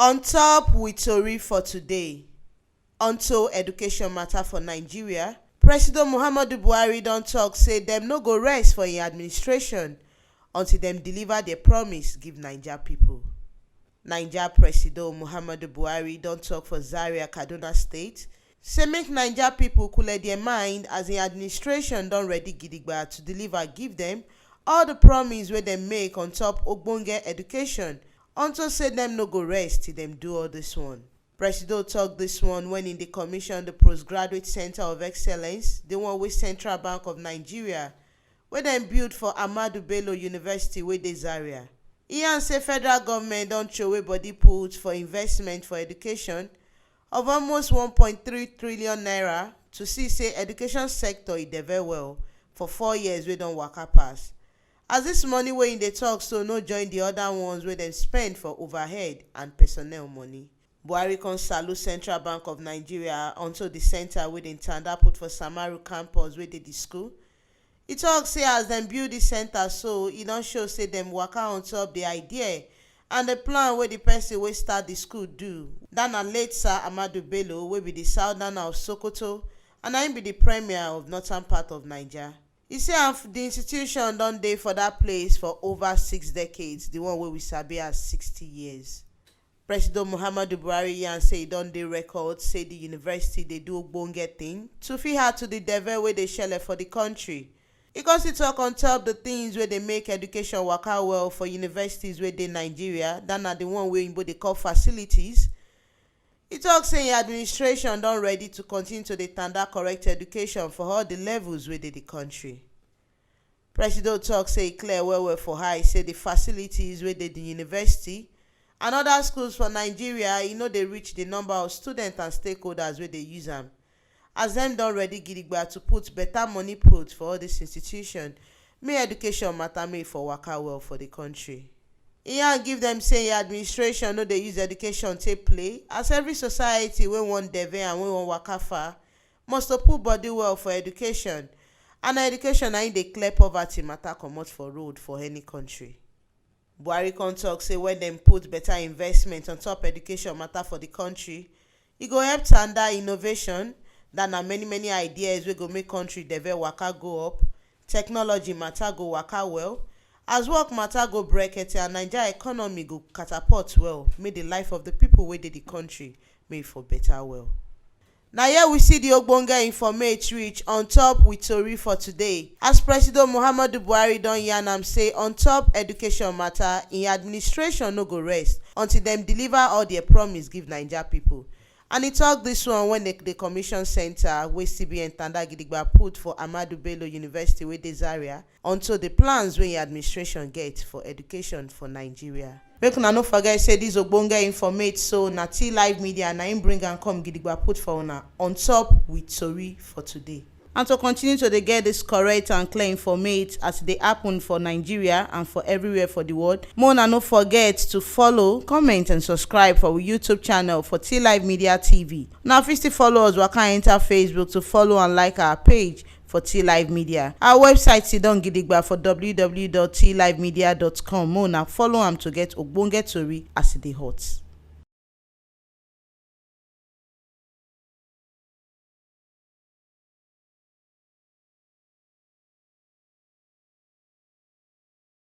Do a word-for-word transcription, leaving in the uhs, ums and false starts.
On top with tori for today. Onto education matter for Nigeria, President Muhammadu Buhari don talk say dem no go rest for im administration until dem deliver their promise give Naija people. Naija President Muhammadu Buhari don talk for Zaria, Kaduna State, say make Naija people cool their mind as im administration don ready gidigba to deliver give dem all the promise wey dem make on top ogbonge education, unto say dem no go rest till dem do all this one. Presido talk this one when im dey commission the Postgraduate Center of Excellence, the one wey Central Bank of Nigeria, wey dem build for Ahmadu Bello University wey dey Zaria. E yarn say federal government don throway body put for investment for education of almost one point three trillion naira to see say education sector e dey very well for four years wey don waka pass. As this money wey im dey talk so no join the other ones wey dem spend for overhead and personnel money. Buhari come salute Central Bank of Nigeria unto the center wey dem tanda put for Samaru campus wey dey the school. E talk say as dem build the center so, e don show say dem waka on top the idea and the plan wey the person wey start the school do. That na late Sir Ahmadu Bello, wey be the Southern of Sokoto, and na im be the premier of northern part of Naija. E say am f-, the institution don dey for that place for over six decades, the one wey we sabi as sixty years. President Muhammadu Buhari yarn say e don dey record say the university dey do ogbonge thing to fit add to the devil wey dey shele for the country. E come still talk on top the things wey dey make education waka well for universities wey dey Nigeria, that na the one wey oyinbo dey call facilities. E talk say im administration don ready to continue to dey tanda correct education for all the levels wey dey the country. Presido talk say e clear well well for eye say the facilities wey dey the university and other schools for Nigeria, e no dey reach the number of students and stakeholders wey dey use am. As dem don ready gidigba to put better money put for all this institution, make education matter make e for waka well for the country. E yarn give dem say im administration no dey use education take play, as every society wey wan deve and wey wan waka far must to put body well for education, and na education na im dey clear poverty matter comot for road for any country. Buhari come talk say when dem put better investment on top education matter for the country, e go help tanda innovation, that na many many ideas wey go make country deve waka go up, technology matter go waka well, as work matter go brekete and Naija economy go catapult well, make the life of the people wey dey the country make e for better well. Na here we see the ogbonge informate reach on top with tori for today, as Presido Muhammadu Buhari don yarn am say on top education matter, im administration no go rest until dem deliver all their promise give Naija people. And e talk this one when the, the commission center wey C B N tanda gidigba put for Ahmadu Bello University wey dey Zaria, unto the plans wey im administration get for education for Nigeria. Make una no forget say this ogbonge informate so na T Live Media na im bring am come gidigba put for una on top with tori for today. And to continue to dey get this correct and clear informate as e dey happen for Nigeria and for everywhere for the world, make una no forget to follow, comment and subscribe for our YouTube channel for T Live Media T V. Una fit still follow us waka enter Facebook to follow and like our page for T Live Media. Our website sidon gidigba for w w w dot t live media dot com. Make una follow am to get ogbonge tori as e dey hot.